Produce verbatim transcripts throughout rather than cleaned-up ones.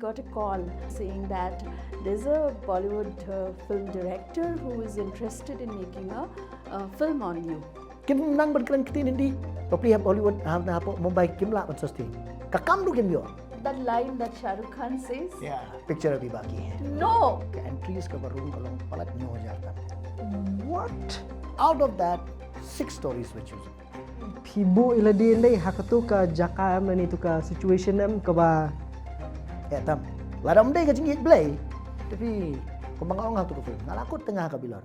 Got a call saying that there's a Bollywood uh, film director who is interested in making a, a film on you. Kim nang ban kren ktien Hindi, bapli ha Bollywood, ha na hapoh Mumbai kim lah ban sustain. Ka kam ruh kim ïoh. That line that Shah Rukh Khan says, Picture abhi baki hai. No! Ka entries kaba rung ka long palat hynñiew hajar tam. What? Out of that, six stories were chosen. Phi buh ïa lade dei ha katu ka jaka em, lane tu ka situation em kaba Eh tam. Lada ym dei ka jingïeit Blei, te phi, kumba nga ong ha tu ka film, nga la kut tang ha ka bilor.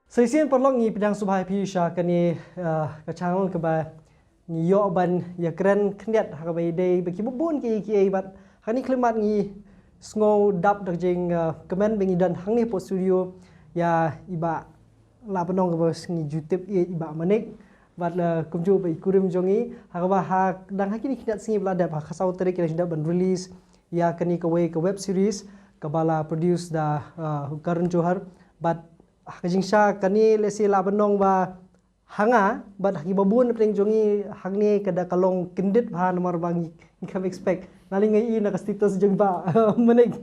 Sa shisien paralok, ngi pdiang sngewbha ïa phi sha kane, ah, ka channel kaba ngi ïoh ban ïakren khyndiat ha kaba ïadei bad ki bun bun kiei kiei, bad ha kane ka khyllipmat ngi sngew dap da ka jing, ah, kmen ba ngi don hangne hapoh studio ïa i Bah Lahbynong kaba ngi ju tip ïa i Bah Manik, bad la kumjuh bad i kurim jong ngi, ha kaba ha dang ha kine khyndiat sngi ba la dep, ha ka saw tarik ki dang shu dep ban release ïa kane kawei ka web series kaba la produce da, ah, Karan Johar, bad ha ka jingshisha kane lehse Lahbynong ba ha nga bad ha kiba bun na pdeng jong ngi hangne ka da ka long kyndit bha namar ba ngi, ngi kam expect. Nalor ngi i na ka status jong Bah Manik.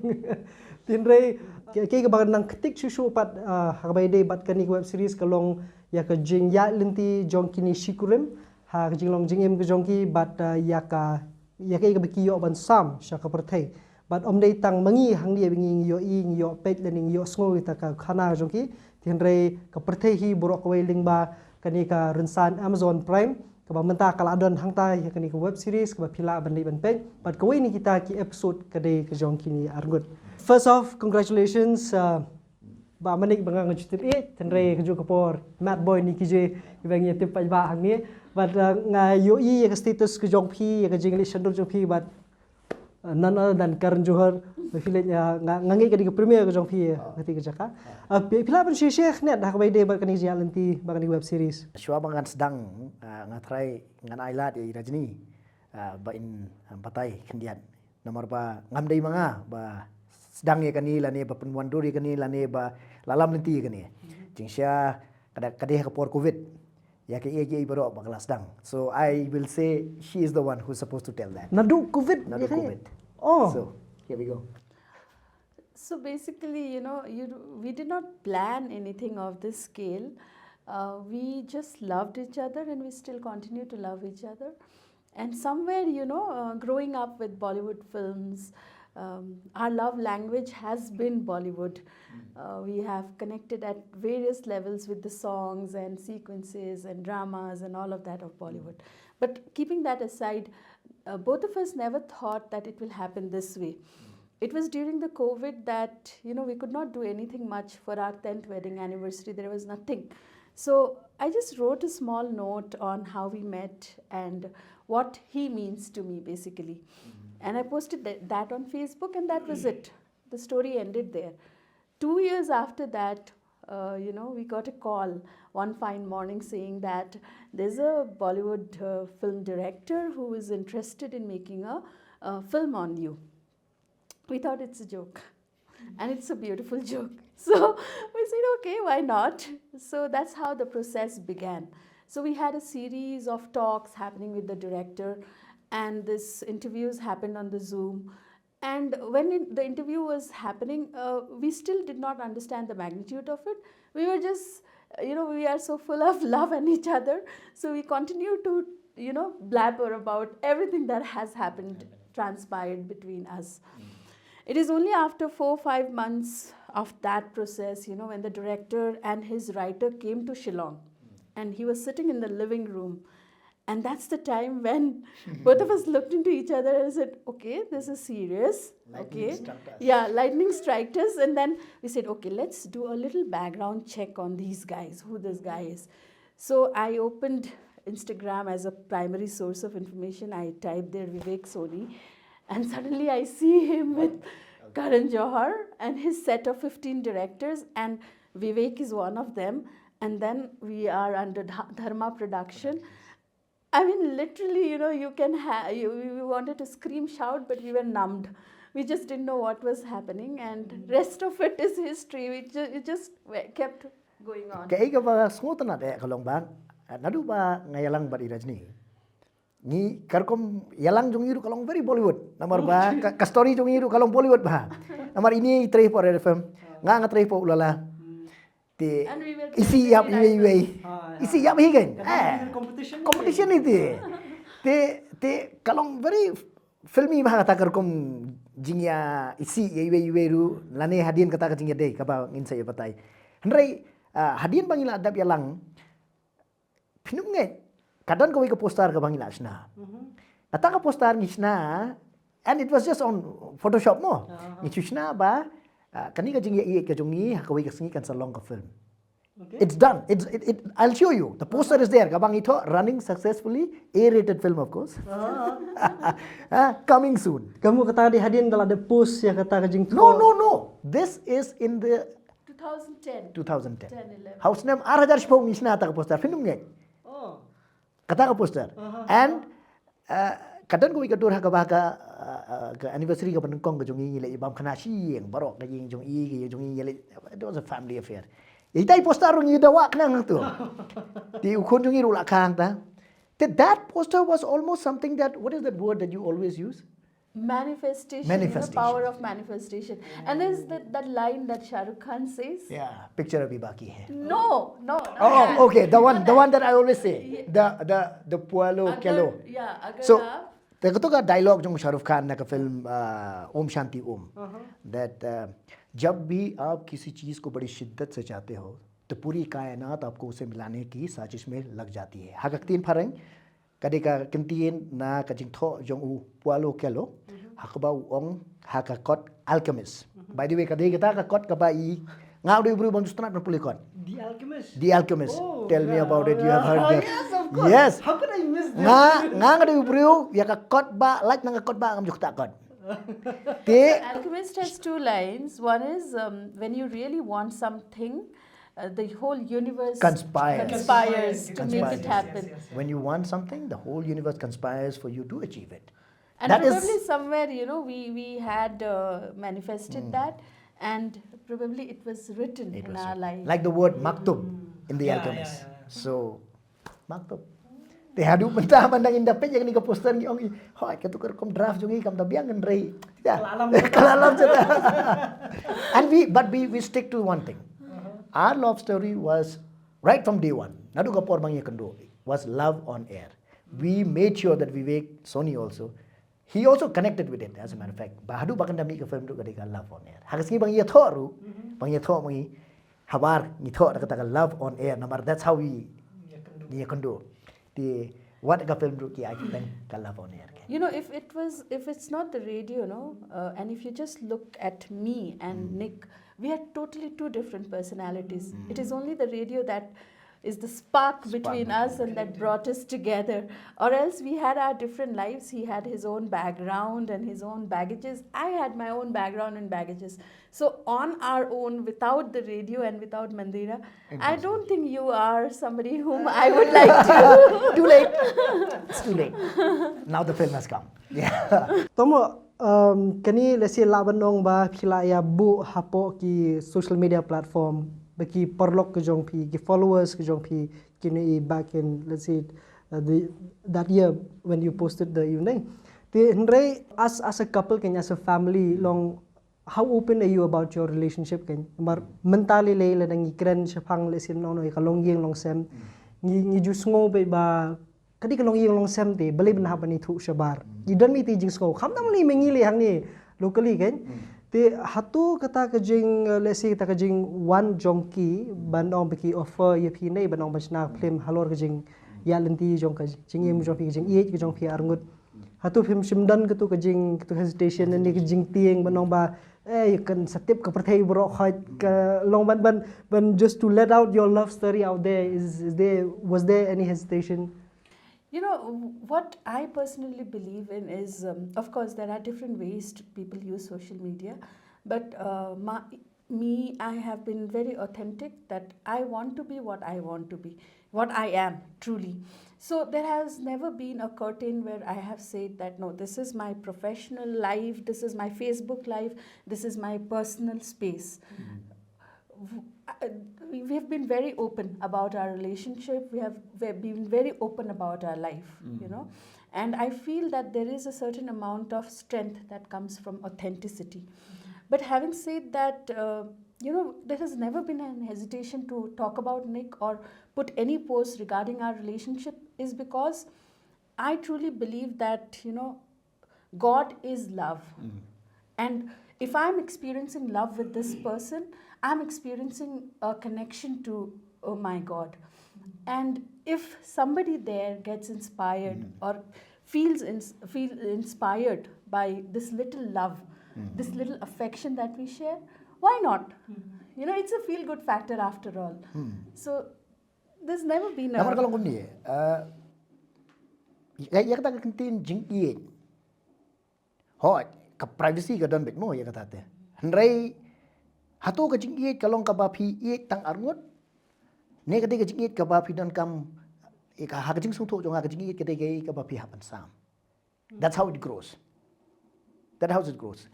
Hynrei kaei kaei kaba nang ktik shuh shuh pat, ah, ha kaba ïadei bad kane ka web series ka long ïa ka jingïaid lynti jong kine shi kurim ha ka jinglong jingim ka jong ki bad, ah, ïa ka, ïa kaei kaba ki ïoh ban sam sha ka pyrthei. Bad ym dei tang ma ngi hangne ba ngi ïohi, ngi ïoh peit lane ngi ïoh sngew ïa kata ka khana jong ki, hynrei ka pyrthei hi baroh kawei lyngba kane ka rynsan Amazon Prime kaba mynta ka la don hangta ïa kane ka web series kaba phi lah ban leit ban peit. Bad kawei na kita ki episode ka dei ka jong kine arngut. First off, congratulations, uh, Bah Manik, ba nga nga ju tip ïa, hynrei kajuh ka por Matt Boy ni ki je, ba ngi tip pat ba hangne. Bad, uh, nga ïohi ïa ka status ka jong phi, ïa ka jingleit shondur jong phi bad, uh, none other than Karan Johar. Ba phi leit, uh, nga, nga ngeit ka dei ka premiere ka jong phi, uh, kata ka jaka. Uh, phi, phi lah ban share, share khyndiat ha kaba ïadei bad kane ka jingïaid lynti bad kane ka web series. Shuwa ba ngan sdang, uh, nga try ngan ai lad ïa i Rajni, uh, ba in, uh, batai khyndiat. Namar ba ngam dei ma nga ba sdang ïa kane lane ba pynwandur ïa kane lane ba la lam lynti ïa kane. Jingshisha ka da, ka dei ha ka por covid. Ïa kaei kaei baroh ba ka la sdang. So I will say she is the one who's supposed to tell that. Naduh covid. Naduh covid. Oh. So here we go. So basically, you know, you, we did not plan anything of this scale. Uh, we just loved each other and we still continue to love each other. And somewhere, you know, uh, growing up with Bollywood films, um, our love language has been Bollywood. Uh, we have connected at various levels with the songs and sequences and dramas and all of that of Bollywood. But keeping that aside, uh, both of us never thought that it will happen this way. It was during the covid that, you know, we could not do anything much for our tenth wedding anniversary. There was nothing. So I just wrote a small note on how we met and what he means to me, basically. And I posted that, that on Facebook, and that was it. The story ended there. Two years after that, uh, you know, we got a call one fine morning saying that there's a Bollywood uh, film director who is interested in making a, a film on you. We thought it's a joke. And it's a beautiful joke. So we said, okay, why not? So that's how the process began. So we had a series of talks happening with the director, and this interviews happened on the Zoom. And when it, the interview was happening, uh, we still did not understand the magnitude of it. We were just, uh, you know, we are so full of love and each other. So we continue to, you know, blabber about everything that has happened, transpired between us. It is only after four, five months of that process, you know, when the director and his writer came to Shillong, and he was sitting in the living room, and that's the time when both of us looked into each other and said, okay, this is serious. Lightning Okay. Struck us. Yeah, lightning struck us. And then we said, okay, let's do a little background check on these guys, who this guy is. So I opened Instagram as a primary source of information. I typed there Vivek Soni. And suddenly I see him with Karan Johar and his set of fifteen directors. And Vivek is one of them. And then we are under Dha- Dharma Production. I mean, literally, you know, you can ha- you, we wanted to scream, shout, but we were numbed. We just didn't know what was happening, and rest of it is history. We ju- it just we- kept going on. Kaei kaba sngewtynnat eh ka long ba, naduh ba nga ïalang bad i Rajni, Ngi ka rukom ïalang jong ngi ruh ka long very Bollywood. Namar ba ka, ka story jong ngi ruh ka long Bollywood bha. Namar ine i trei hapoh Red F M. Nga nga trei hapoh Ulala. Te isih ïap iwei iwei. Isih ïap hi kan. Eh, competition ite. Te te ka long very filmy bha kata ka rukom jingïaisih ïa iwei iwei ruh lane hadien kata ka jingïadei kaba ngin sa ïa batai. Hynrei hadien ba ngi la dep ïalang, phin ym ngeit, ka don kawei ka poster kaba ngi la shna. Kata ka poster ngi shna, and it was just on Photoshop mo. Ngi shu shna ba kane ka jingïaieit ka jong ngi ha kawei ka sngi kan sa long ka film. It's done. It's, it, it, I'll show you. The poster is there. Kaba ngi thoh, running successfully. A-rated film, of course. Ah, coming soon. Ka mut kata dei hadien da la dep post ïa kata ka jingthoh. No, no, no. This is in the two thousand ten. Two thousand ten. Ten, eleven. Ha u snem ar hajar shiphew ngi shna kata ka poster. Phin ym ngeit. Kata ka poster. And ka don kawei ka dur ha kaba ka anniversary kaba nyngkong ka jong ngi, ngi leit bam khana sha ïing baroh, ka ïing jong i, ka ïing jong i, ngi leit, it was a family affair. Ïa ita i poster ruh ngi dawa khnang tu. Te u khun jong ngi ruh la khang ta. That, that poster was almost something that, what is that word that you always use? Manifestation, you know, power of manifestation. And there's that, that line that Shah Rukh Khan says. Yeah, picture abhi baki hai. No, no, not that. Oh, okay, the one, the one that I always say. The, the, the Pualo Kelo. Yeah, agar. So, aap, kato ka dialogue jong Shah Rukh Khan na ka film Om Shanti Om. That, जब भी आप किसी चीज को बड़ी शिद्दत से चाहते हो, तो पूरी कायनात आपको उसे मिलाने की साजिश में लग जाती है. Ha ka ktien phareng, ka dei ka kyntien na ka jingthoh jong u Paulo Coelho, ha kaba u ong ha ka kot Alchemist. By the way, ka dei kata ka kot kaba i, nga u dei u briew bym ju sngewtynnat ban pule kot. The Alchemist. The Alchemist. Tell me about it. You have heard that? Yes, of course. Yes. How could I miss this? Nga, nga, nga dei u briew ïa ka kot ba, lait na ka kot ba ngam ju ktah kot. Te Alchemist has two lines. One is, um, when you really want something, uh, the whole universe conspires to make it happen. When you want something, the whole universe conspires for you to achieve it. And probably somewhere, you know, we, we had, uh, manifested that, and probably it was written in our life. Like the word maktub in The Alchemist. So, maktub. Te haduh mynta man dang ïa peit ïa kane ka poster ngi ong, hoi, kato ka rukom draft jong ngi kam da biang, hynrei ka la lam shuh. And we, but we, we stick to one thing. Our love story was right from day one. Naduh ka por ba ngi ïakynduh, was love on air. We made sure that Vivek Soni also, he also connected with it, as a matter of fact. Ba haduh ba kan da mih ka film ruh ka dei ka love on air. Ha ka sngi ba ngi ïathoh ruh, ba ngi ïathoh, ba ngi habar ngi thoh da kata ka love on air namar that's how we ïakynduh. Te wat ka film ruh ki ai ka love on air. You know, if it was, if it's not the radio, no, uh, and if you just look at me and Nick, we are totally two different personalities. It is only the radio that is the spark between us and that brought us together. Or else we had our different lives. He had his own background and his own baggages. I had my own background and baggages. So on our own, without the radio and without Mandira, I don't think you are somebody whom I would like to. Too late. It's too late. Now the film has come. Yeah. Tomo, um, kane lehse lah ban ong ba phi la ïa buh hapoh ki social media platform, ba ki paralok ka jong phi, ki followers ka jong phi, kine i back in, let's say, uh, the, that year when you posted the, you know. Te hynrei as, as a couple, kan, as a family, long, how open are you about your relationship, kan? Namar mynta lei lei lada ngi kren shaphang lehse nongno ïa ka longïing longsem, ngi, ngi ju sngew beit ba ka dei ka longïing longsem te balei ban hap ban ïathuh shabar. Ngi don mei te jingsngew, khamtam lei ma ngi lei hangne locally, kan? Te hato kata ka jing, eh, lehse kata ka jingwan jong ki ban ong ba ki offer ïa phi ne ban ong ban shna film halor ka jingïaid lynti jong ka jingim jong phi, ka jingïeit ka jong phi arngut. Hato phim shym don kato ka jing, kato hesitation ne ka jingtieng ban ong ba, eh, kan sa tip ka pyrthei baroh khoit, ka long ban, ban, ban just to let out your love story out there. Is, is there, was there any hesitation? You know, what I personally believe in is, um, of course, there are different ways to, people use social media, but, uh, ma-, me, I have been very authentic that I want to be what I want to be, what I am, truly. So there has never been a curtain where I have said that, "No, this is my professional life, this is my Facebook life, this is my personal space." W-, uh, we have been very open about our relationship. We have ve-, been very open about our life, you know. And I feel that there is a certain amount of strength that comes from authenticity. But having said that, uh, you know, there has never been an hesitation to talk about Nick or put any post regarding our relationship is because I truly believe that, you know, God is love. And if I'm experiencing love with this person, I'm experiencing a connection to, oh my God. And if somebody there gets inspired or feels ins- feel inspired by this little love, this little affection that we share, why not? You know, it's a feel good factor after all. So there's never been a. Namar ka long kumne, uh, ïa ïa kata ka ktien jingïeit. Hooid, ka privacy ka don beit mo ïa kata te. Hynrei hato ka jingïeit ka long kaba phi ïeit tang arngut? Ne ka dei ka jingïeit kaba phi donkam, ïa ka ha ka jingsngewthuh jong nga ka jingïeit ka dei kaei kaba phi hap ban sam. That's how it grows. That's how it grows.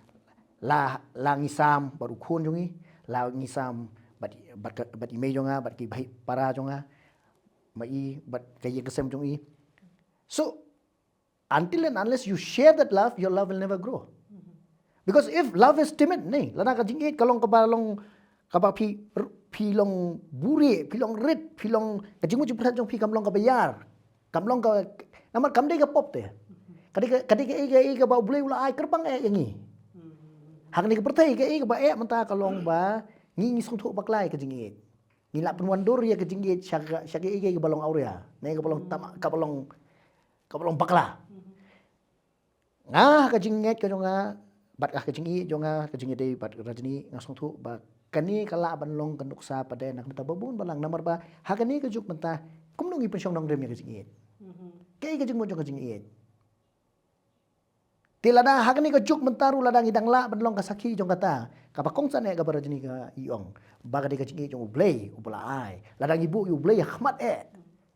La la ngi sam bad u khun jong ngi, la ngi sam bad bad ka- bad i mei jong nga, bad ki bhai para jong nga, ma i bad ka ïing ka sem jong i. So until and unless you share that love, your love will never grow. Because if love is timid, ne, lada ka jingïeit ka long kaba long kaba phi phi long buhrieh, phi long rit, phi long ka jingmut jingpyrkhat jong phi kam long kaba ïar. Kam long ka namar kam dei ka pop te. Ka dei ka ka dei kaei kaei kaba U Blei u la ai kyrpang eh ïa ngi. Ha kane ka pyrthei kaei kaba eh mynta ka long ba ngi ngi sngewthuh bakla ïa ka jingïeit. Ngi lah pynwandur ïa ka jingïeit sha ka sha kaei kaei kaba long awria. Ne kaba long tam kaba long kaba long bakla. Nga ha ka jingngeit ka jong nga bad ka jingïeit jong nga, ka jingïadei bad Rajni, nga sngewthuh ba kane ka lah ban long ka nuksa pat de na ka bynta ba bun balang, namar ba ha kane ka juk mynta kumno ngi pynshong nongrim ïa ka jingïeit. Kaei ka jingmut jong ka jingïeit? Te lada ha kane ka juk mynta ruh lada ngi dang lah ban long ka sakhi jong kata kaba kongsan eh kaba Rajni ka i ong ba ka dei ka jingïeit jong U Blei uba la ai. Lada ngi buh ïa U Blei ha khmat eh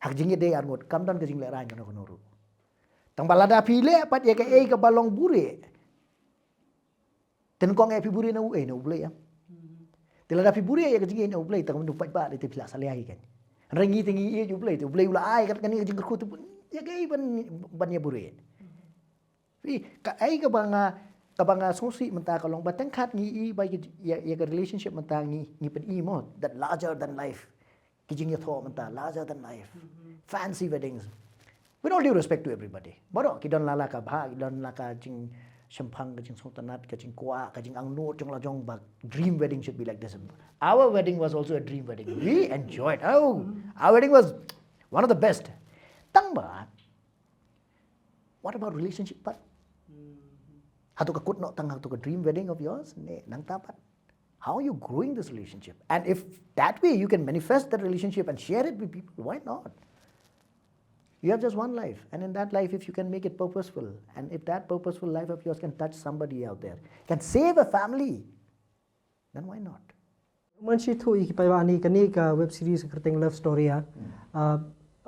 ha ka jingïadei arngut, kam don ka jinglehrain kano kano ruh. Tang ba lada phi leh pat ïa kaei kaba long buhrieh, te nyngkong eh phi buhrieh na uei, na U Blei em? Te lada phi buhrieh ïa ka jingïeit na U Blei, tang ba u paidbah dei te phi lah salia hi kan. Hynrei ngi te ngi ïeit ïa U Blei, te U Blei u la ai kat kane ka jingkyrkhu, te ïa kaei ban ban ïa buhrieh? Phi kaei kaba nga kaba nga sngewsih mynta ka long ba tang kat ngi i ba ïa ïa ka relationship mynta ngi ngi pyn-i mo that larger than life. Ki jingïathoh mynta larger than life. Fancy weddings. With all due respect to everybody, baroh ki don la la ka bha, ki don la ka jingshemphang, ka jingsngewtynnat, ka jingkwah, ka jingangnud jong la jong ba dream wedding should be like this. Our wedding was also a dream wedding. We enjoyed. Oh, our wedding was one of the best. Tang ba what about relationship pat? Hato ka kut noh tang hato ka dream wedding of yours? Ne, nangta pat. How are you growing this relationship? And if that way you can manifest that relationship and share it with people, why not? You have just one life, and in that life, if you can make it purposeful, and if that purposeful life of yours can touch somebody out there, can save a family, then why not? Mynshi thuh ïa ki paidbah, kane ka web series ka kyrteng Love Story, ah. Ah,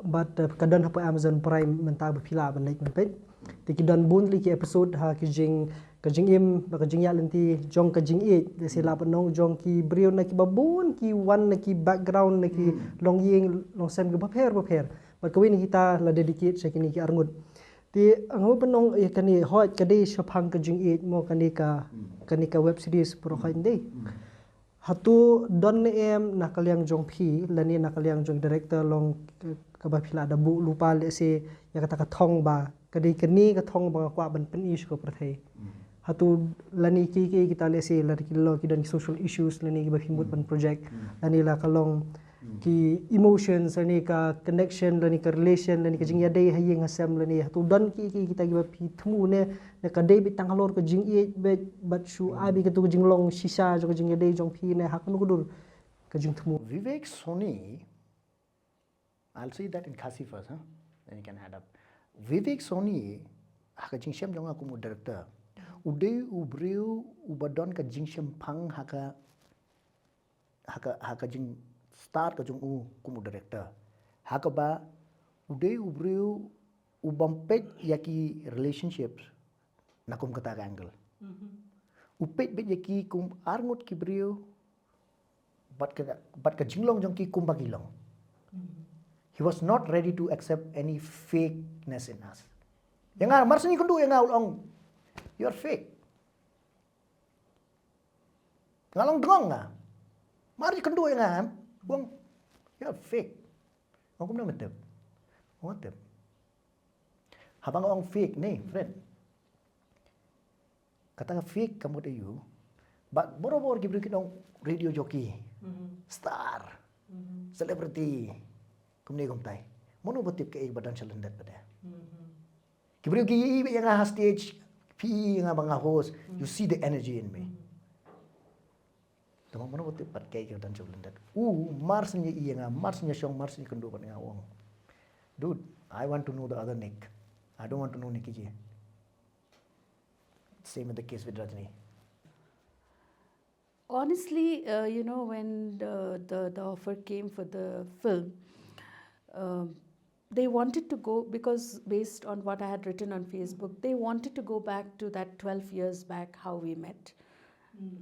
bad, eh, ka don hapoh Amazon Prime mynta ba phi lah ban leit ban peit. Te ki don bun tylli ki episode ha ki jing ka jingim bad ka jingïaid lynti jong ka jingïeit, te sa lah ban ong jong ki briew na kiba bun ki wan na ki background, na ki longïing longsem kiba pher bapher. Bad kawei na kita la dedicate sha kine ki arngut. Te nga mut ban ong ïa kane, hooid ka dei shaphang ka jingïeit mo kane ka kane ka web series, baroh hooid dei. Hato don ne em na ka liang jong phi lane na ka liang jong director long ka- kaba phi lah da buh lypa lehse ïa kata ka thong ba ka dei kane ka thong ba nga kwah ban pyn-i sha ka pyrthei? Hato lane ki ki kita lehse lane ki long ki don ki social issues lane kiba phi mut ban project lane la ka long ki emotions lane ka connection lane ka relation lane ka jingïadei ha ïing ha sem lane hato don ki ki kita kiba phi thmu ne, ne ka dei beit tang halor ka jingïeit beit bad shu ai beit kato ka jinglong shisha jong ka jingïadei jong phi ne ha kano ka dur ka jingthmu? Vivek Soni, I'll say that in Khasi first, huh? Then you can add up. Vivek Soni, ha ka jingshem jong nga kum u director, u dei u briew uba don ka jingshemphang ha ka ha ka ha ka jingstad ka jong u kum u director. Ha kaba u dei u briew u bym peit ïa ki relationships na kum kata ka angle. U peit beit ïa ki kum arngut ki briew bad ka bad ka jinglong jong ki kumba ki long. He was not ready to accept any fakeness in us. Ïa nga, mar shen ïakynduh ïa nga u la ong, "You're fake." Nga la ong, "Dang nga? Mar ïakynduh ïa nga, em?" U ong, "You're fake." Nga ong, "Kumno me tip?" U ong, "Tip." Haba nga ong fake ne, Fred, kata ka fake ka mut aïu? Bad borabor ki briew ki ong radio jockey, star, celebrity, kumne kumtai. Mano ba tip kaei ba don sha lyndet pat de? Ki briew ki ïohi ïa nga ha stage, phi ïohi ïa nga ba nga host, you see the energy in me. Tangba mano ba tip pat kaei ka don sha lyndet? U, mar shen ïohi ïa nga, mar shen ïashong, mar shen ïakynduh bad nga, u ong, "Dude, I want to know the other Nick. I don't want to know Nicky J." Same in the case with Rajni. Honestly, uh, you know, when the, the, the offer came for the film, um, they wanted to go, because based on what I had written on Facebook, they wanted to go back to that twelve years back, how we met,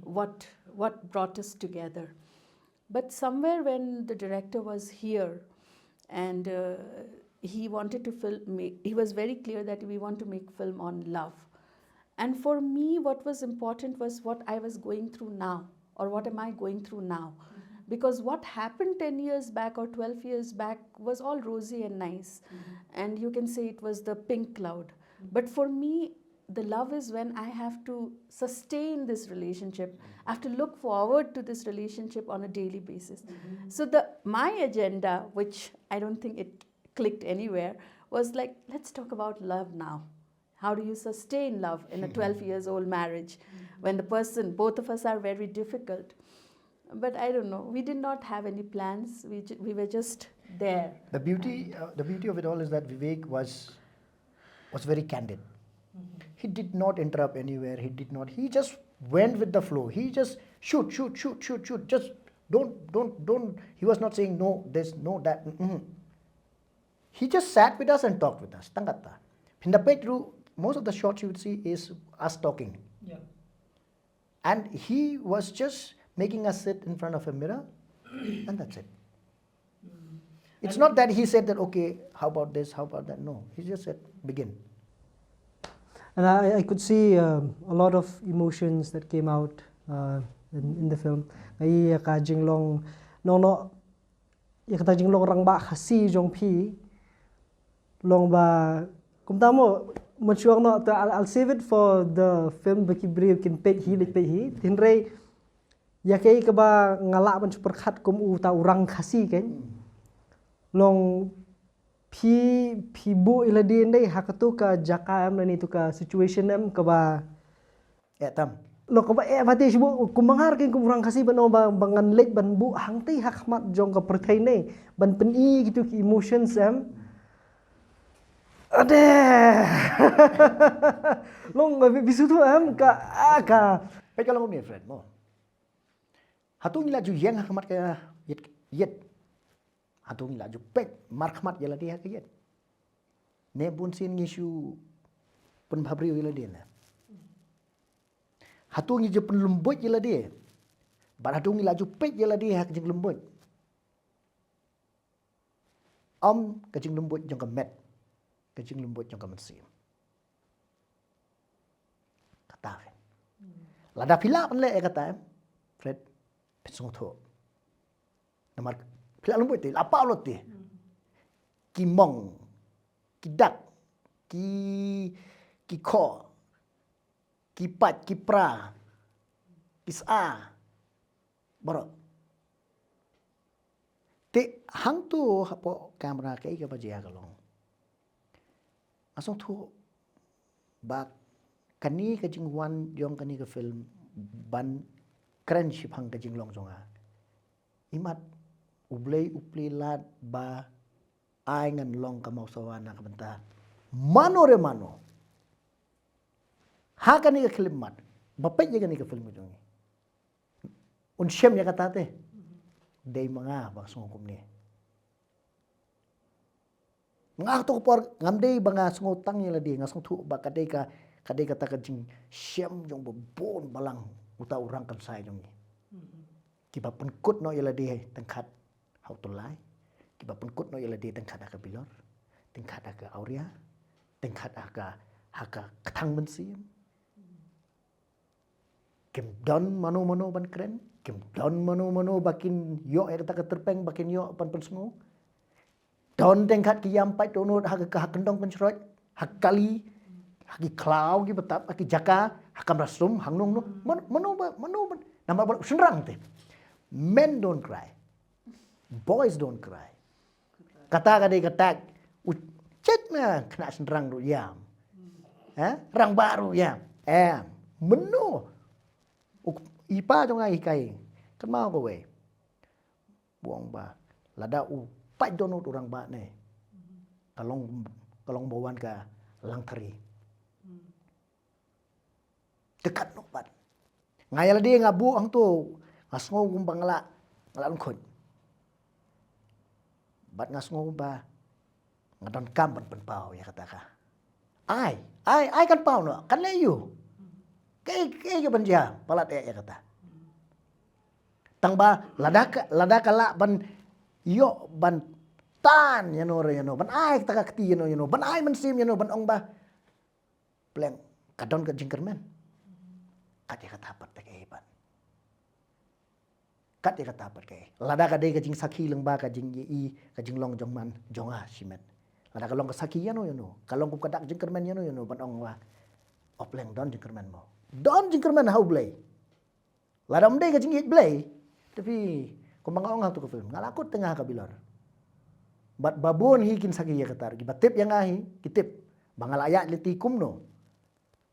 what, what brought us together. But somewhere when the director was here and, uh, he wanted to film, ma-, he was very clear that we want to make film on love. And for me, what was important was what I was going through now, or what am I going through now. Because what happened ten years back or twelve years back was all rosy and nice. And you can say it was the pink cloud. But for me, the love is when I have to sustain this relationship. I have to look forward to this relationship on a daily basis. So the, my agenda, which I don't think it clicked anywhere, was like, "Let's talk about love now. How do you sustain love in a twelve years old marriage when the person, both of us are very difficult?" But I don't know. We did not have any plans. We, ju- we were just there. The beauty, uh, the beauty of it all is that Vivek was was very candid. He did not interrupt anywhere. He did not. He just went with the flow. He just shoot, shoot, shoot, shoot, shoot. Just don't, don't, don't. He was not saying no this, no that. Mm-mm. He just sat with us and talked with us. Tang katta. Phin da peit ruh, most of the shots you would see is us talking. Yeah. And he was just making us sit in front of a mirror, and that's it. It's not that he said that, "Okay, how about this, how about that?" No, he just said, "Begin." And I, I could see um, a lot of emotions that came out uh, in, in the film. Nga ïohi ïa ka jinglong, no, no, ïa kata jinglong rangbah Khasi jong phi, long ba, kumta mo, mynshuwa no, to, I'll, I'll save it for the film ba ki briew kin peit hi, leit peit hi. Hynrei, ïa kaei kaba nga lah ban shu pyrkhat kum uta u rang Khasi kan. Long phi, phi buh ïa lade ndei ha kato ka jaka em, lane to ka situation em, kaba Eh, tam. Lo kaba eh, ba te shu buh, kum ba nga ruh kum u rang Khasi ban ong ba, ba ngan leit ban buh hangtei ha khmat jong ka pyrthei ne, ban pyni kito ki emotions em. Ade. Long, bi, bi suthu em, ka, ah, ka. Peit ka long kumne, Fred, mo. Hato ngi la ju ïeng ha khmat ka ïit, ïit. Hato ngi la ju peit markhmat ïa lade ha ka ïit. Ne bunsien ngi shu pynbhabriew ïa lade ne. Hato ngi ju pynlumbuit ïa lade. Bad hato ngi la ju peit ïa lade ha ka jinglumbuit. Ym ka jinglumbuit jong ka met, ka jinglumbuit jong ka mynsiem. Kata kan. Lada phi lah ban leh ïa kata em, Fred, phin sngewthuh. Namar phi lah lumbuit te, la paw lut te. Ki mong, ki dak, ki, ki khoh, ki pait, ki pra, ki sa, baroh. Te hangto hapoh camera kaei kaba jia ka long. Nga sngewthuh ba kane ka jingwan jong kane ka film ban kren shaphang ka jinglong jong nga. Imat U Blei u plie lad ba ai ngan long ka mawsawa na ka bynta mano re mano. Ha kane ka khyllipmat ba peit ïa kane ka film ka jong ngi. Un shem ïa kata te. Dei ma nga ba sngew kumne. Nga to ka por ngam dei ba nga sngew tang ïa lade, nga sngewthuh ba ka dei ka, ka dei kata ka jingshem jong ba bun balang uta u rang kynsai jong ngi. Kiba pynkut noh ïa lade tyngkhat ha u tyllai. Kiba pynkut noh ïa lade tyngkhat ha ka bilor, tyngkhat ha ka awria. Teng khat ha ka, ha ka kthang mynsiem. Kim don mano mano ban kren, kim don mano mano ba kin ïoh ïa kata ka tyrpeng ba kin ïoh ban pynsngew. Don teng khat ki ïam pait dohnud ha ka, ha kyndong kynshroj, ha kali, ha ki khlaw ki batap, ha ki jaka, ha kamra sum, hangno hangno. Mano, mano ba, mano ba, namar ba shynrang te. Men don't cry. Boys don't cry. Kata ka dei ka tag. U chet na khynnah shynrang ruh ïam. Ha? Rangbah ruh ïam. Em. Mano. U, i pa jong nga i kai. Kan mau kawei. Bun ba. Lada u pait dohnud u rangbah ne. Ka long, ka long ba wan ka Langthari. Te katno pat. Nga ïa lade nga buh hangto, nga sngew kumba nga la, nga la lyngkhuit. Bad nga sngew kumba nga donkam ban pynpaw ïa kata ka. Ai, ai, ai kan paw noh, kan leh aïu. Kaei, kaei ka ban jia, palat eh ïa kata. Tang ba, lada ka, lada ka lah ban ïoh ban tan ïano re ïano, ban ai kata ka kti ïano ïano, ban ai mynsiem ïano, ban ong ba, pleng, ka don ka jingkyrmen. Kat ïa kata pat te kaei pat. Kat ïa kata pat kaei. Lada ka dei ka jingsakhi lyngba ka jingïohi, ka jinglong jong man, jong nga shimet. Lada ka long ka sakhi ïano ïano, ka long kum ka dak jingkyrmen ïano ïano, ban ong ba, o pleng don jingkyrmen mo. Don jingkyrmen ha U Blei. Lada ym dei ka jingïeit Blei, te phi, kumba nga ong ha tu ka film, nga la kut te nga ha ka bilor. Bad ba bun hi kin sakhi ïa kata, kiba tip ïa nga hi, ki tip. Ba nga la ïaid lynti kumno.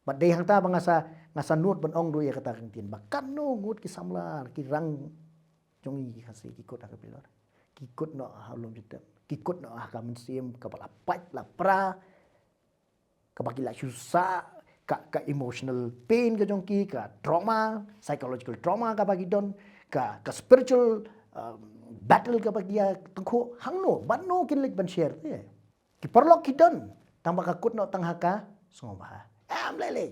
Bad dei hangta ba nga sa, nga sa nud ban ong ruh ïa kata ka ktien. Ba katno ngut ki samla, ki rang jong ngi ki Khasi ki kut ha ka bilor. Ki kut noh ha u lum jingtep. Ki kut noh ha ka mynsiem, kaba la pait, la pra. Kaba ki la shu sah, ka, ka emotional pain ka jong ki, ka trauma, psychological trauma kaba ki don, ka, ka spiritual, um, battle kaba ki ïa tyngkhuh, hangno, bad no kin leit ban share te. Ki paralok ki don, tang ba ka kut noh tang ha ka sngewbha. Em lei lei.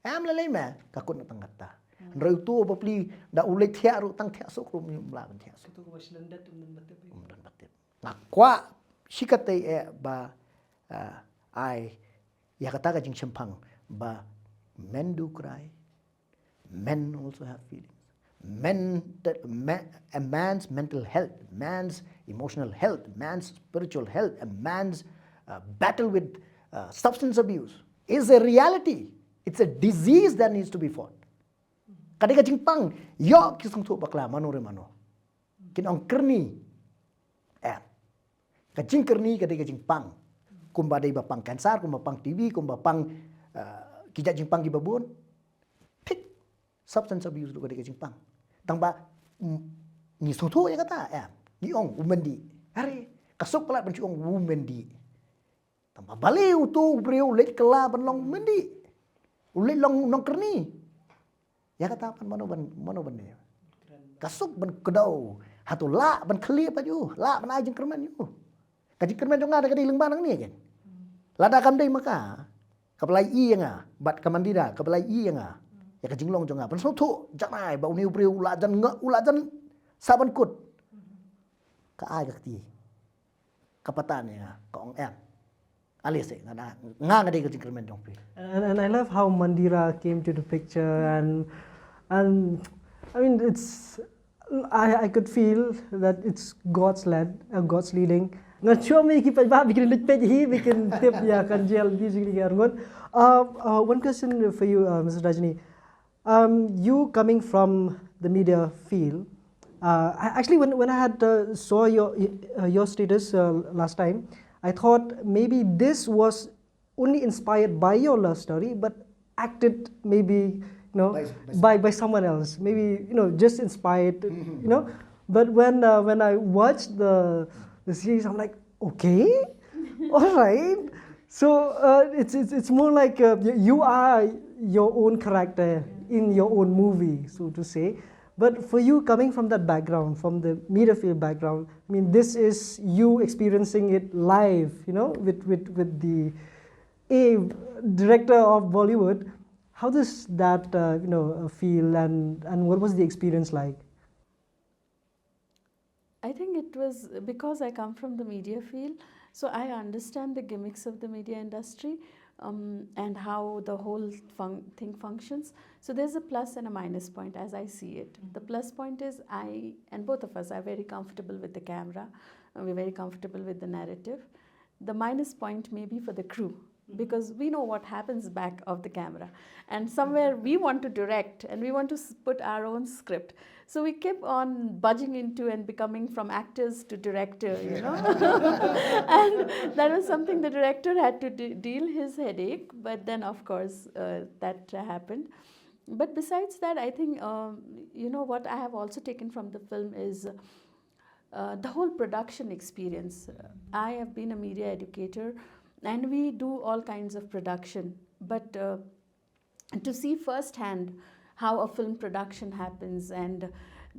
Em lei lei me, ka kut noh tang kata. Hynrei uto u bapli, da u leit thiah ruh tang thiah suk ruh um lah ban thiah suk. Kito kaba shlyndet um don ba tip. Um don ba tip. Nga kwah shi katei eh ba, ah, ai, ïa kata ka jingshemphang ba men do cry, men also have feelings. Men, me-, a man's mental health, man's emotional health, man's spiritual health, a man's, uh, battle with, uh, substance abuse is a reality. It's a disease that needs to be fought. Ka dei ka jingpang, ïoh ki sngewthuh bakla mano re mano. Kin ong kyrni. Eh. Ka jingkyrni ka dei ka jingpang. Kumba dei ba pang cancer, kumba pang T B, kumba pang, eh, ki jait jingpang kiba bun. Thik. Substance abuse ruh ka dei ka jingpang. Tang ba, mm, ngi sngewthuh ïa kata, eh. Ngi ong u myndi. Hare, ka suk palat ban shu ong u myndi. Tang ba balei uto u briew u leit kylla ban long myndi. U leit long nongkyrni. Ïa kata pat mano ban, mano ban ïa. Ka suk ban kdew. Hato lah ban khlieh pat ïa u. Lah ban ai jingkyrmen ïa u. Ka jingkyrmen jong nga da ka dei lyngba nangne ken. Lada kam dei ma ka. Kaba la ïohi ïa nga. Bad ka Mandira, kaba la ïohi ïa nga. Ïa ka jinglong jong nga. Ban sngewthuh, janai, ba une u briew u la jan nga, u la jan sa ban kut. Ka ai ka kti. Ka patan ïa nga, ka ong em. Ale se, nga, nga, nga dei ka jingkyrmen jong phi. And, and, and I love how Mandira came to the picture and, and I mean, it's, I, I could feel that it's God's led, uh, God's leading. Nga sure me ki paidbah, ba kin leit peit hi, ba kin tip ïa kan jel ki jingli ki arngut. Uh, uh, one question for you, uh, Mister Rajni. Um, you coming from the media field, uh, I, actually, when, when I had, uh, saw your, uh, your status, uh, last time, I thought maybe this was only inspired by your love story, but acted maybe, you know, by, by, by, by someone else. Maybe, you know, just inspired, you know. But when, uh, when I watched the, the series, I'm like, okay, all right. So, uh, it's, it's, it's more like, uh, you, you are your own character in your own movie, so to say. But for you, coming from that background, from the media field background, I mean, this is you experiencing it live, you know, with, with, with the, a director of Bollywood. How does that, uh, you know, uh, feel, and, and what was the experience like? I think it was because I come from the media field, So I understand the gimmicks of the media industry, um, and how the whole fun- thing functions. So there's a plus and a minus point as I see it. The plus point is I and both of us are very comfortable with the camera. Uh, we're very comfortable with the narrative. The minus point may be for the crew, because we know what happens back of the camera, and somewhere we want to direct and we want to s- put our own script. So we keep on budging into and becoming from actors to director, you know. And that was something the director had to de- deal his headache, but then, of course, uh, that happened. But besides that, I think, um, you know, what I have also taken from the film is uh, the whole production experience. I have been a media educator, and we do all kinds of production, but uh, to see firsthand how a film production happens and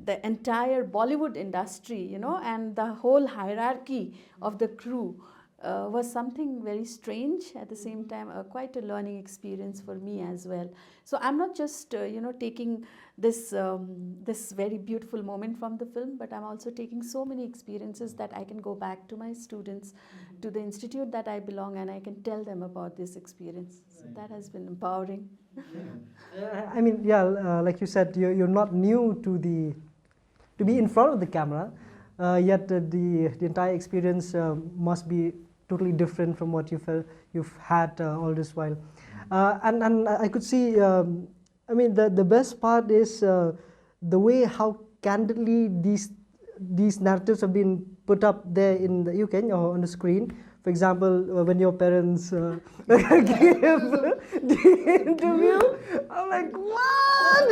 the entire Bollywood industry, you know, and the whole hierarchy of the crew uh, was something very strange. At the same time, uh, quite a learning experience for me as well. So I'm not just, uh, you know, taking this um, this very beautiful moment from the film, but I'm also taking so many experiences that I can go back to my students, to the institute that I belong, and I can tell them about this experience. So that has been empowering. Uh, I mean, yeah, uh, like you said, you're, you're not new to the to be in front of the camera. Uh, yet uh, the the entire experience uh, must be totally different from what you've uh, you've had uh, all this while. Uh, and and I could see. Um, I mean, the the best part is uh, the way how candidly these these narratives have been put up there in the U K or on the screen. For example, uh, when your parents uh, gave the interview, I'm like, what?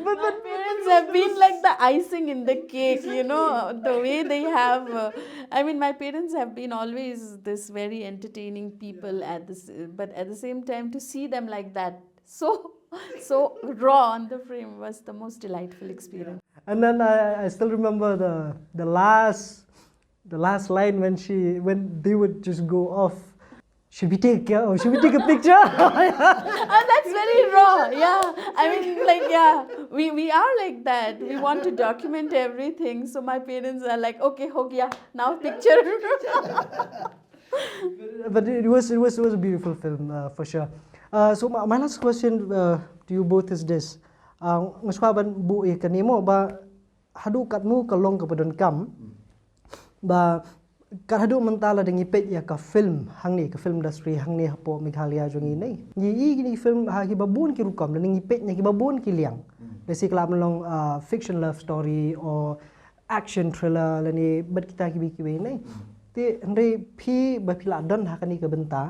But My parents have been like the icing in the cake, you know, the way they have. Uh, I mean, my parents have been always this very entertaining people at this, but at the same time, to see them like that, so so raw on the frame was the most delightful experience. And then I, I still remember the the last the last line when she when they would just go off. Should we take a, oh, should we take a picture? Oh, that's very raw. Yeah, I mean, like, yeah, we we are like that. We want to document everything. So my parents are like, okay, ho gaya, now picture. But it was it was it was a beautiful film uh, for sure. Uh, so my, my last question uh, to you both is this: uh, nga shuwa ban buh ïa kane mo ba haduh katno ka long kaba donkam ba kat haduh mynta lada ngi peit ïa ka film hangne, ka film industry hangne hapoh Meghalaya jong ngi ne. Ngi i kine film ha kiba bun ki rukom lane ngi peit na kiba bun ki liang. Lehse ka lah ban long uh, fiction love story or action thriller lane bad kita kiwei kiwei ne. Te hynrei phi ba phi lah don ha kane ka bynta,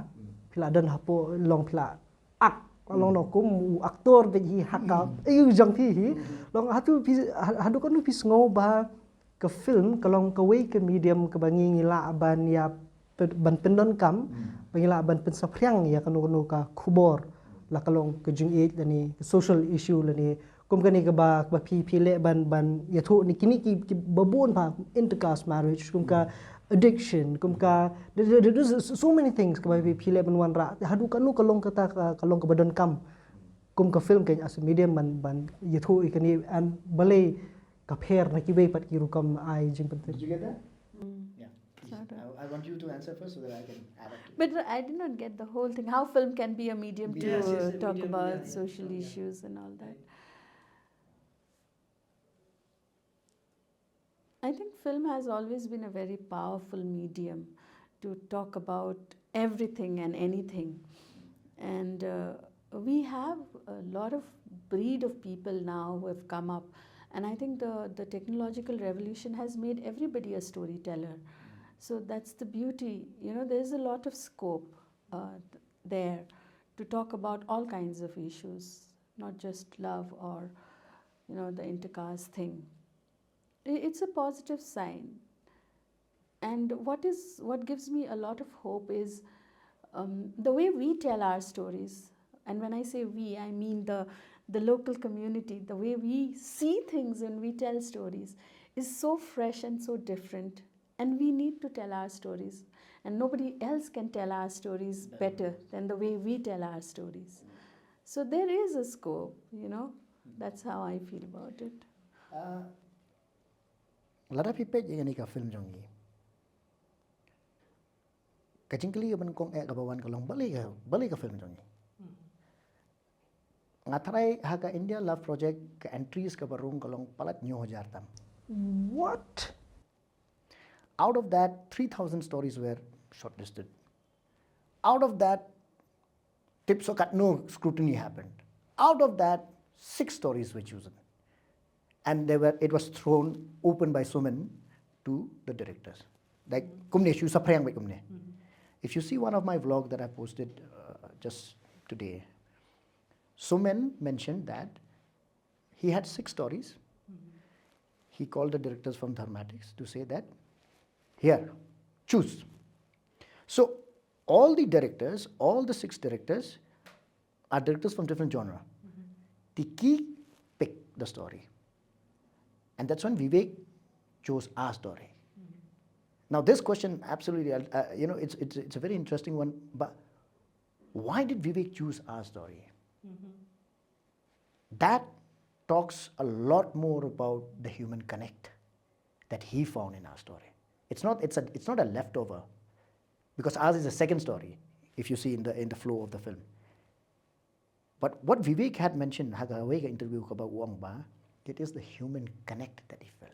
phi lah don hapoh long phi lah act, long no kum u actor bad hi ha ka, eh, u jong phi hi. Long hato phi ha- haduh katno phi sngew ba ka film ka long kawei ka medium kaba ngi ngi lah ban ïa pyn- ban pyndonkam, ba ngi lah ban pynsaphriang ïa kano kano ka khubor la ka long ka jingïeit lane ka social issue lane kum kane kaba kaba phi phi leh ban ban ïathuh ne kine ki kiba bun ba intercaste marriage, kum ka addiction, kum ka there- there- there's so many things kaba phi phi leh ban wanrah. Haduh katno ka long kata ka ka long kaba donkam kum ka film kane as a medium ban ban ïathuh ïa kane and balei ka pher na kiwei pat ki rukom ai jingpyntip. Did you get that? Mm. Yeah. Please. Sort of. I, I want you to answer first so that I can add up to it. But I did not get the whole thing. How film can be a medium to Yes, yes, uh, a talk medium, about yeah, yeah, social yeah. issues and all that. Right. I think film has always been a very powerful medium to talk about everything and anything. And uh, we have a lot of breed of people now who have come up. And I think the, the technological revolution has made everybody a storyteller. So that's the beauty. You know, there's a lot of scope uh, th- there to talk about all kinds of issues, not just love or, you know, the intercaste thing. I- It's a positive sign. And what is what gives me a lot of hope is um, the way we tell our stories. And when I say we, I mean the the local community. The way we see things when we tell stories is so fresh and so different. And we need to tell our stories. And nobody else can tell our stories better than the way we tell our stories. So there is a scope, you know. That's how I feel about it. Uh, lada phi peit ïa kane ka film jong ngi. Ka jingkylli ka ban kong eh ka ba wan ka long balei ka, balei ka film jong ngi. Nga tharai ha ka India Love Project ka entries ka ba rung ka long palat hynñiew hajar tam. What? Out of that, three thousand stories were shortlisted. Out of that, tip so katno scrutiny happened. Out of that, six stories were chosen. And they were, it was thrown open by Sumin to the directors. Like, kumne, shu saphriang bad kumne. If you see one of my vlogs that I posted uh, just today, Sumin mentioned that he had six stories. He called the directors from Dharmatics to say that, here, choose. So, all the directors, all the six directors, are directors from different genre. They key pick the story. And that's when Vivek chose our story. Now, this question absolutely, uh, you know, it's, it's, it's a very interesting one. But why did Vivek choose our story? That talks a lot more about the human connect that he found in our story. It's not, it's a, it's not a leftover, because ours is a second story, if you see in the, in the flow of the film. But what Vivek had mentioned ha kawei ka interview kaba u ong ba, it is the human connect that he felt.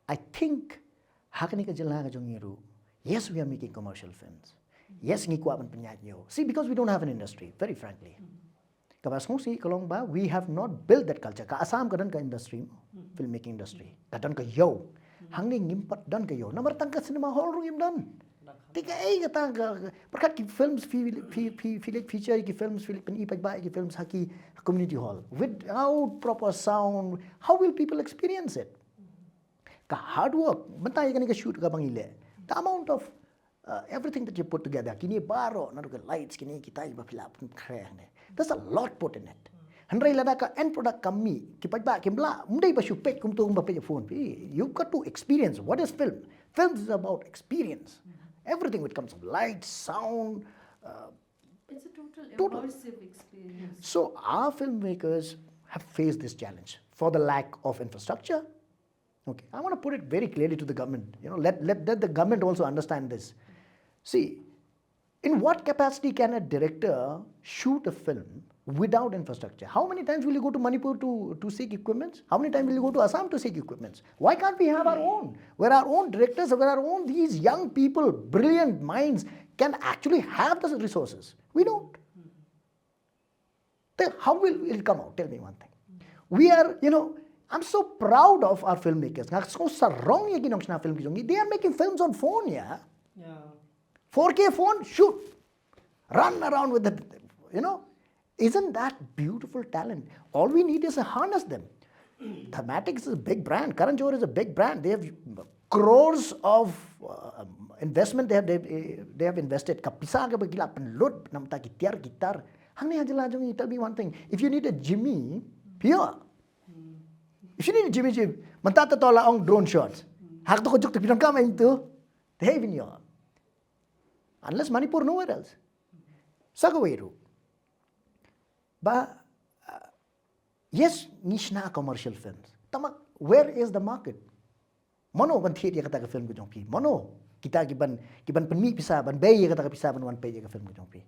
I think ha kane ka jylla ka jong ngi ruh, yes, we are making commercial films. Yes, ngi kwah ban pynïaid ïew. See, because we don't have an industry, very frankly. Kaba sngewsih ka long ba, we have not built that culture. Ka Assam ka don ka industry, filmmaking industry. Ka don ka ïew. Hangne ngim pat don ka ïew. Namar tang ka cinema hall ruh ngim don. Te kaei kata ka, ka, pyrkhat ki films fi, fi, fi, fi leit feature, ki films fi leit pyni paidbah, ki films ha ki community hall. Without proper sound, how will people experience it? Ka hard work, mynta ïa kane ka shoot kaba ngi leh. The amount of uh, everything that you put together, kine baroh, naduh ka lights, kine kita kiba phi lah pynkhreh hangne. There's a lot put in it. Hynrei lada ka end product kam mih, ki paidbah kim lah, ym dei ba shu peit kumto kumba peit phone. Phi, you've got to experience. What is film? Film is about experience. Everything which comes from light, sound, uh, It's a total Total. Immersive experience. So our filmmakers have faced this challenge for the lack of infrastructure. Okay, I want to put it very clearly to the government. You know, let, let, let the government also understand this. See, in what capacity can a director shoot a film without infrastructure? How many times will you go to Manipur to, to seek equipments? How many times will you go to Assam to seek equipments? Why can't we have our own? Where our own directors, where our own these young people, brilliant minds can actually have the resources. We don't. Then how will it come out? Tell me one thing. We are, you know, I'm so proud of our filmmakers. Nga sngew sarong ïa ki nongshna film ki jong ngi. They are making films on phone, yeah. Yeah. four K phone, shoot. Run around with it, you know. Isn't that beautiful talent? All we need is to harness them. Dharmatics is a big brand. Karan Johar is a big brand. They have crores of uh, investment they have, they, they have invested. Ka pisa kaba ki la pynlut namar ki tiar ki tar. Hangne ha jylla jong ngi, tell me one thing. If you need a Jimny, phi ïoh. If you need a Jimny Jeep, mynta to la ong drone shots. Hak to ko juk to phi donkam ïa to. Te hei phin ïoh. Unless Manipur, nowhere else. Sa kawei ruh. Ba, uh, yes, ngi shna commercial films. Tangba, where is the market? Mano ban thied ïa kata ka film ka jong phi? Mano kita ki ban, ki ban pynmih pisa, ban bei ïa kata ka pisa ban wan peit ïa ka film ka jong phi?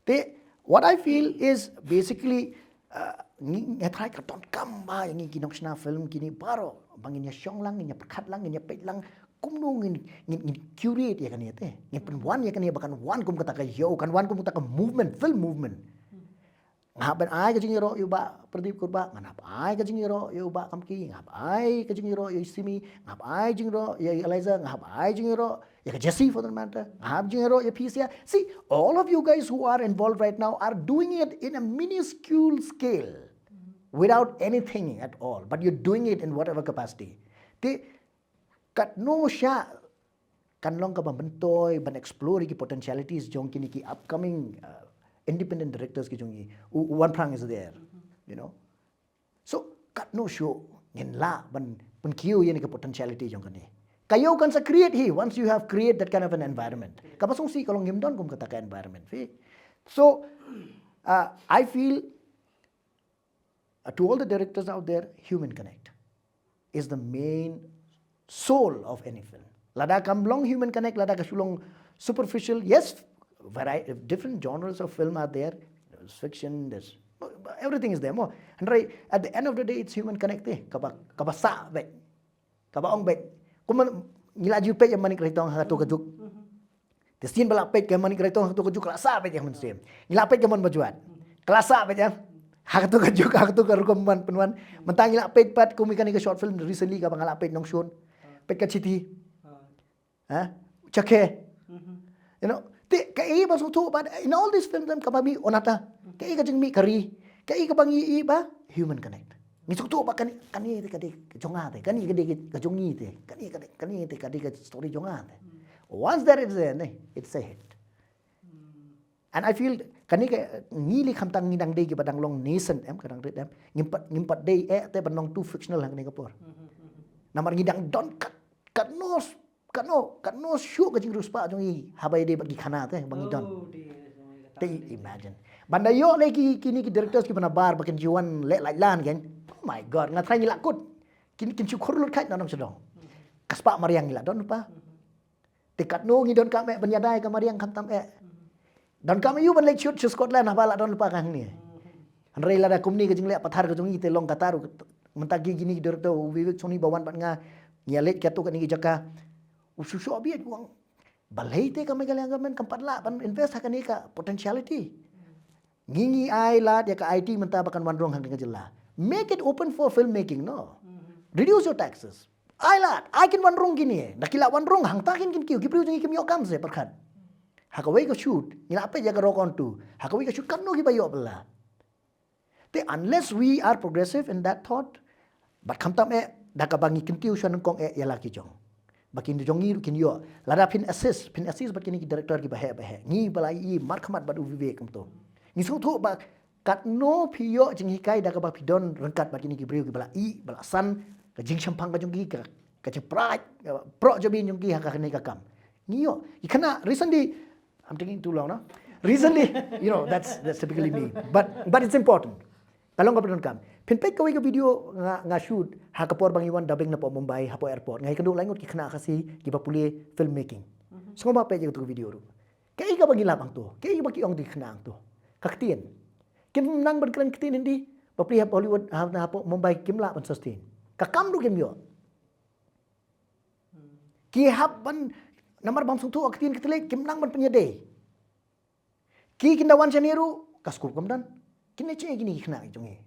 Te, what I feel is basically, uh, ngi, nga tharai ka donkam ba ïa ngi ki nongshna film kine baroh ba ngin ïa shong lang, ngin ïa pyrkhat lang, ngin ïa peit lang kumno ngin, ngin, ngin curate ïa kane te. Ngin pynwan ïa kane ba kan wan kum kata ka ïew, kan wan kum kata ka movement, film movement. Nga hap ban ai ka jingïaroh ïa u Bah Pradip Kurbah, nga hap ai ka jingïaroh ïa u Bah Kamki, nga hap ai ka jingïaroh ïa u Simi, nga hap ai jingïaroh ïa u Eliza, nga hap ai jingïaroh ïa ka Jesse for that matter, nga hap jingïaroh ïa phi Sia. See, all of you guys who are involved right now are doing it in a minuscule scale, without anything at all, but you're doing it in whatever capacity. Te katno shah kan long kaba myntoi ban explore ki potentialities jong kine ki upcoming uh, independent directors ki jong ngi. U, u Wanphrang is there, you know. So katno shuh ngin lah ban pynkiew ïa kane ka potentiality jong kane. Ka ïew kan sa create hi once you have create that kind of an environment. Kaba sngewsih ka long ngim don kum kata ka environment phi. So uh, I feel uh, to all the directors out there, human connect is the main soul of any film. Lada kam long human connect, lada ka shu long Superficial, yes, variety, different genres of film are there. There's fiction, there's everything is there. Mo, hynrei at the end of the day, it's human connect eh. Kaba, kaba sah beit. Kaba ong beit. Kumno ngi la ju peit ïa Manik Reitong ha kato ka juk. Te sien ba la peit ka Manik Reitong ha kato ka juk ka la sah beit ïa ka mynsiem. Ngi la peit ka Mon Bajwat. Ka la sah beit ïa. Ha kato ka juk, ha kato ka rukom ban pynwan. Mynta ngi la peit pat kum kane ka short film recently kaba nga la peit Nongshun. Peit ka Chithi. Ha? Chakhe. You know, te kaei ba sngewthuh ba in all these films kaba mih Onata. Kaei ka jingmih ka ri. Kaei kaba ngi ïohi ba human connect. Ngi sngewthuh ba kane, kane te ka dei ka jong nga te, kane ka dei ka jong ngi te, kane ka dei, kane te ka dei ka story jong nga te. Once that is there, ne, it's a hit. And I feel kane ka ngi lei khamtam ngi dang dei kiba dang long nascent em, ka dang rit em. Ngim pat, ngim pat dei eh te ban long too fictional ha kane ka por. Namar ngi dang don kat, katno, katno, katno shuh ka jingriewspah jong ngi haba ïadei bad ki khana te ba ngi don. Oh, dear, oh my God. Te imagine. Ban da ïoh lei ki, kine ki directors kiba nabar ba kin ju wan leh lait lan kein. Oh my God, nga tharai ngi la kut. Kin, kin shu khur lut kait na nong sha dong. Ka spah mariang ngi la don pa. Te katno ngi donkam eh ban ïada ïa ka mariang khamtam eh. Donkam aïu ban leit shoot sha Scotland haba la don lypa ka hangne. Hynrei lada kumne ka jingleh pathar ka jong ngi te long kata ruh mynta ki kine ki director u Vivek Soni ba wan bad nga ngi ïa leit kato kane ka jaka. U shu shu bit u ong balei te ka Meghalaya government kam pat lah ban invest ha kane ka potentiality. Ngi ngi ai lad ïa ka I T mynta ba kan wan rung ha kane ka jylla. Make it open for filmmaking, no? Reduce your taxes. Ai lad, ai kin wan rung kine. Da ki la wan rung hangta kin kin kiew, ki briew jong ngi kim ïoh kam se pyrkhat. Ha kawei ka shoot, ngi la peit ïa ka Rock On two. Ha kawei ka shoot katno kiba ïoh bylla. Te unless we are progressive in that thought, bad khamtam eh da kaba ngi kyntiew sha nyngkong eh ïa la ki jong. Ba kin jong ngi ruh kin ïoh. Lada phin assist, phin assist bad kine ki director kiba heh ba heh. Ngi ba la ïohi markhmat bad u Vivek kumto. Ngi sngewthuh ba katno phi ïoh jinghikai da kaba phi don ryngkat bad kine ki briew kiba la ïohi, ba la san ka jingshemphang ka jong ki, ka, ka jingpyrshah, ka proh jabin jong ki ha kane ka kam. Ngi ïoh. Ki khana recently, I'm taking too long, no? Recently, you know, that's that's typically me. But but it's important. Ka long kaba donkam. Phin peit kawei ka video nga, nga shoot ha ka por ba ngi wan dubbing napoh Mumbai, hapoh airport. Nga ïakynduh laingut ki khynnah Khasi kiba pule filmmaking. Sngewbha peit ïa kato ka video ruh. Kaei kaba ngi lap hangto? Kaei kaba ki ong ïa ki khynnah hangto? Ka ktien. Kim nang ban kren ktien Hindi, bapli ha Bollywood, ha, hapoh Mumbai kim lah ban sustain. Ka kam ruh kim ïoh. Ki hap ban, namar bym sngewthuh ïa ka ktien ka thylliej, kim nang ban pynïadei. Ki kin da wan shane ruh, ka scope kam don. Kin leit shane kine ki khynnah jong ngi.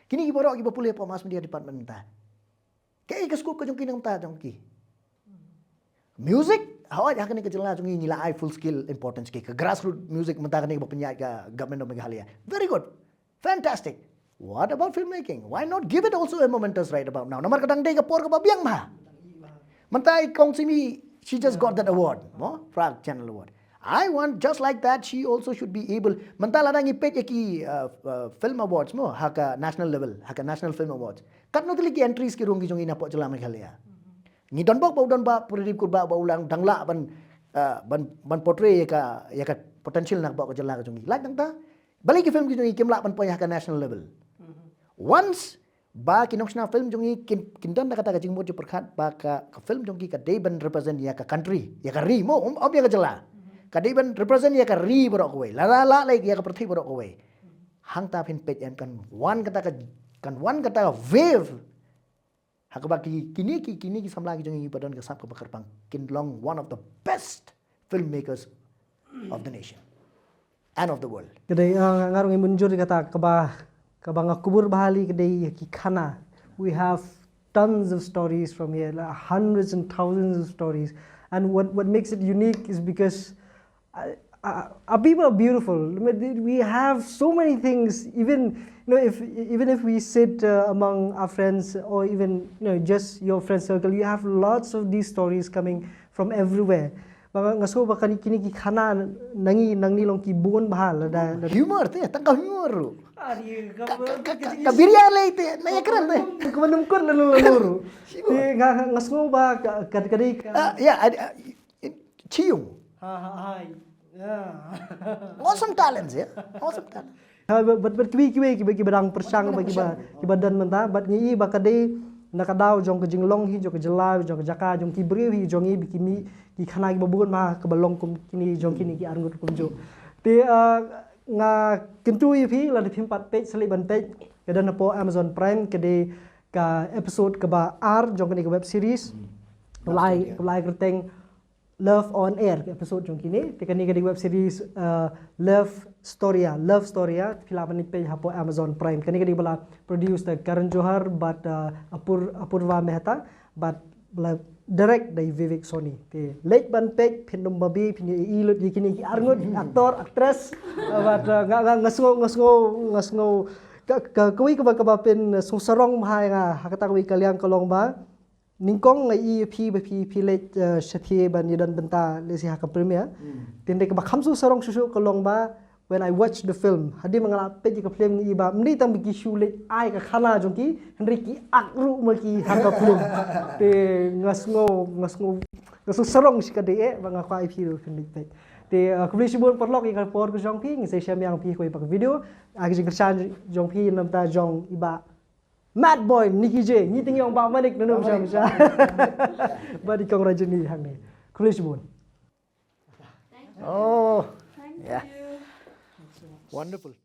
Kine ki baroh kiba pule hapoh mass media department mynta. Kaei ka scope ka jong ki na ka bynta jong ki. Music, hooid ha kane ka jylla jong ngi ngi la ai full scale importance ki, ka grassroots music mynta kane kaba pynïaid ka Government of Meghalaya. Very good. Fantastic. What about filmmaking? Why not give it also a momentous right about now? Namar ka dang dei ka por kaba biang bha. Mynta i Kong Simi, she just got that award, mo? Prag Channel Award. I want just like that, she also should be able. Mynta lada ngi peit ïa ki, uh, uh, film awards mo, ha ka national level, ha ka National Film Awards. Katno tylli ki entries ki rung ki jong ngi napoh jylla Meghalaya. Ngi don bok ba u don ba Pradip Kurbah ba u la dang lah ban, uh, ban, ban portray ïa ka, ïa ka potential na ka bok ka jylla ka jong ngi. Lait nangta, balei ki film ki jong ngi kim lah ban poi ha ka national level. Once ba ki nongshna film jong ngi kin, kin don da kata ka jingmut jingpyrkhat ba ka, ka film jong ki ka dei ban represent ïa ka country, ïa ka ri mo, ym, ym ïa ka jylla. Ka dei ban represent ïa ka ri baroh kawei. Lada lah lei ïa ka pyrthei baroh kawei. Hangta phin peit em kan wan kata ka, kan wan kata ka wave. Ha kaba ki, kine ki, kine ki samla ki jong ngi ba don ka sap kaba kyrpang kin long one of the best filmmakers of the nation and of the world. Ka dei, uh, nga ruh nga mynjur ïa kata kaba, kaba nga kubur bha lei ka dei ïa ki khana. We have tons of stories from here, like, hundreds and thousands of stories. And what, what makes it unique is because, uh, uh, our people are beautiful. We have so many things. Even, you know, if, even if we sit, uh, among our friends or even, you know, just your friend circle, you have lots of these stories coming from everywhere. Ba nga, nga sngew ba kane, kine ki khana na ngi, na ngi long ki bun bha lada, lada. Humor te, tang ka humor ruh. Ka, ka, ka, ka, ka biria lei te, na ïa kren te. Ka ba nyngkong la lu, la lu ruh. Te nga, nga sngew ba ka, ka, ka dei ka. Ah, yeah, I, I, Chiung. Ha, ha, hai. Yeah. Awesome talents, yeah. Awesome talent. Ha, but, but, but kiwei, kiwei, kiba, kiba dang pyrshang, ba kiba, kiba don mynta, but ngi i ba ka dei, na ka daw jong ka jinglong hi, jong ka jylla, jong ka jaka, jong ki briew hi jong ngi, ba ki mih ki khana kiba bun ma kaba long kum kine, jong kine ki arngut kumjuh. Te, uh, nga kyntu ïa phi, lada phim pat peit, sa leit ban peit. Ka don hapoh Amazon Prime, ka dei ka episode kaba ar jong kane ka web series. Ka la ai, ka la ai kyrteng Love on Air, ka episode jong kine. Te kane ka dei web series, uh, Love Storia, Love Storia, phi lah ban peit hapoh Amazon Prime. Kane ka dei ba la produce da Karan Johar bad, uh, Apur-, Apurva Mehta, bad ba la direct da i Vivek Soni. Te leit ban peit, phin ym babe, phin ïohi lut ïa kine ki arngut, actor, actress, uh, bad, uh, nga, nga, nga sngew, nga sngew, nga sngew ka, ka, kawei kaba, kaba pynsngewsarong bha ïa nga ha kata kawei ka liang ka long ba nyngkong nga ïohi ïa phi ba phi, phi leit, uh, shathie ban ïadon bynta lehse ha ka premiere. Te hynrei kaba kham sngewsarong shuh shuh ka long ba when I watch the film, hadien ba nga la peit ïa ka film, nga ïohi ba ym dei tang ba ki shu leit ai ka khana jong ki, hynrei ki act ruh ma ki ha ka film. Te nga sngew, nga sngew, nga sngewsarong shikatdei eh, ba nga kwah ïa phi ruh phin leit peit. Te, uh, khublei shibun paralok ïa ka por ka jong phi, ngin sa ïashem biang phi ha kawei pat ka video. Ha ka jingkyrshan jong phi na ka bynta jong i Bah Mad Boy Nicky J, ngi te ngi ong Bah Manik, nanu, Bah Manik, Bah Manik. Bad i Kong Rajani hangne. Khublei shibun. Oh, yeah. Wonderful.